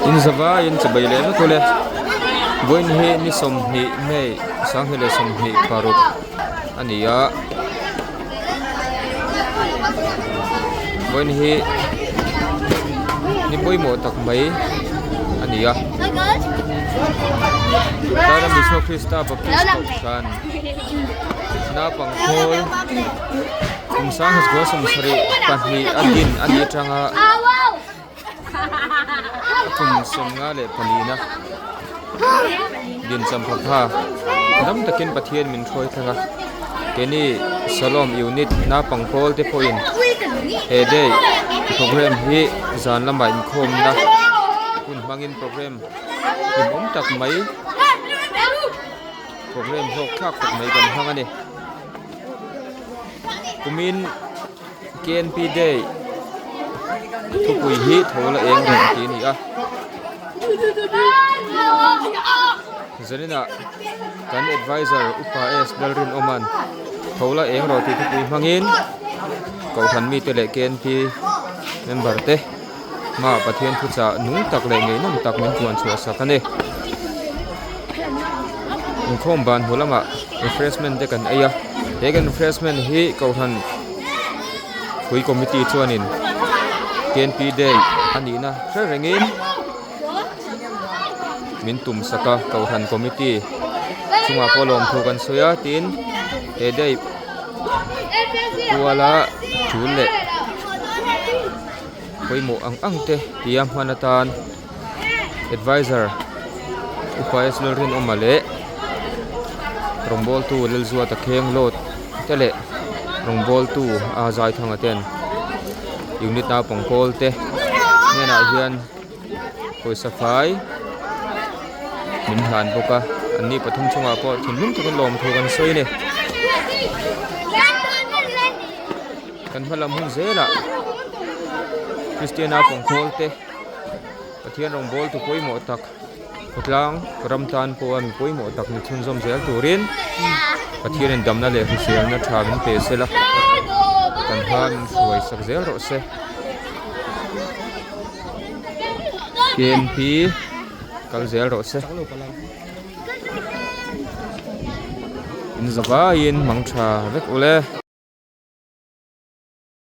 In zavaiin chibai leh vek ule vawiin hi ni 20 May 2026 a ni a vawiin hi ni pawimawh tak mai a ni a tlai lam Isua Krista Baptist kohhran naupang khawl kum 1972 a din a nih atanga a kum 54 na din champha pha dam takin Pathian min hruai thleng a keini Shalom unit naupang pawl te pawhin he day program hi zan lamah inkhawmna hun hmangin program hlimawm tak mai program hlawk thlak tak mai kan hmang a ni. Kumin KNP Day thupui hi tho la eng reng tih a ni a. Zaninah kan advisor Upa S Lalrinawma'n tho la eng rawh tih thupui hmangin Kohhran mite leh KNP member te hmaah Pathian thuchah nung tak leh ngeihnawm tak min puan chhuah sak a ni. Inkhawm ban hmu lamah refreshment te kan ei a he kan refreshment hi kohhran pui committee chuanin K N P day a nihna hre rengin min tum sak a kohhran committee chungah pawh lawmthu kan sawi a tin he day kuala tul leh pawimawh ang ang te tia hman atan advisor upa S Lalrinawma leh rawngbawltu Lalzuata Khenglawt te leh rawngbawltu a Zaithanga ten unit naupang pawl te hnenah hian pawisa fai min hlan bawk a an ni pathum chungah pawh thinlung takin lawmthu kan sawi a ni. Kan hma lam hun zelah Kristian naupang pawl te Pathian rawngbawltu pawimawh tak khawtlang ram tan pawha mi pawimawh tak ni chhunzawm zel turin Pathianin damna leh hriselna tha min pe sela kan hma min hruai sak zel rawh se. K N P kal zel rawh se. In zavaiin mang tha vek ule.